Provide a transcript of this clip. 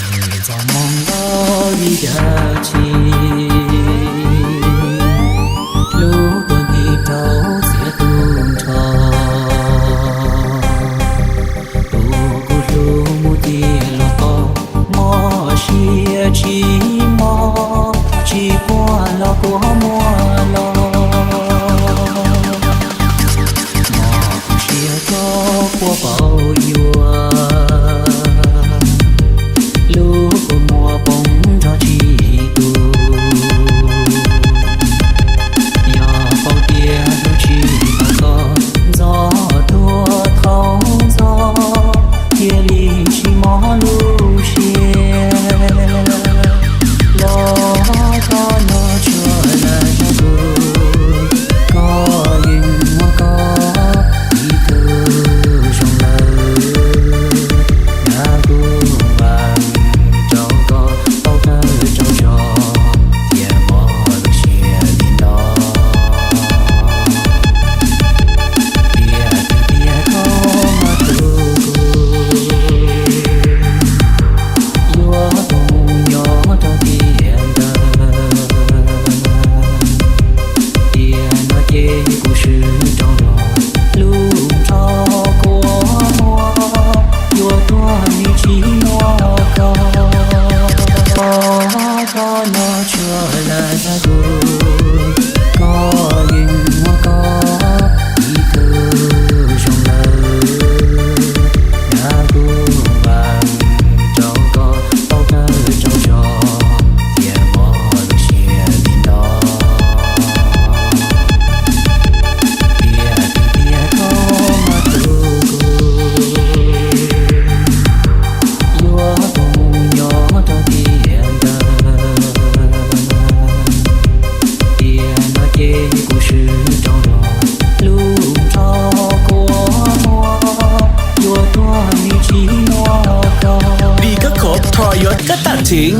Txoj hmoo los vim yam tsis lub tuag nti rau txiav tu nrho. Tus kuv hlub mus tiag los koj mob siab tsis mob, tsis quaj los kuv muab los. Mob siab koj puas paub yuav, lub kua muag poob nrog tsis tu. Yog paub tias hlub tsis tau koj, ntxov tuag thaum ntxov, thiaj li tsis mob lub siab. Los koj no tsuas lam yog kuv, koj yeej muaj koj ib tug zoo lawm. Nab kuv vam rau koj paub kawg rau zog, thiaj mob lub siab li no. Tiag tiag koj mas hlub kuv, yuav tus mus nyob rau tiam ntawd. Tiam no ces kuv swb rau los, lub nrog kua muag, yuav tuag li tsis muaj koj. Koj no tsuas lam yog kuv, koj yeej muaj koj ib tug zoo lawm. Nab kuv vam rau koj paub kawg rau zog, thiaj mob lub siab li no. Tiag tiag koj mas hlub kuv, yuav tus mus nyob rau tiam ntawd. Tiam no ces kuv swb rau los, lub nrog kua muag, yuav tuag li tsis muaj koj. Đi khất khổ, thọ yuav các tản chính.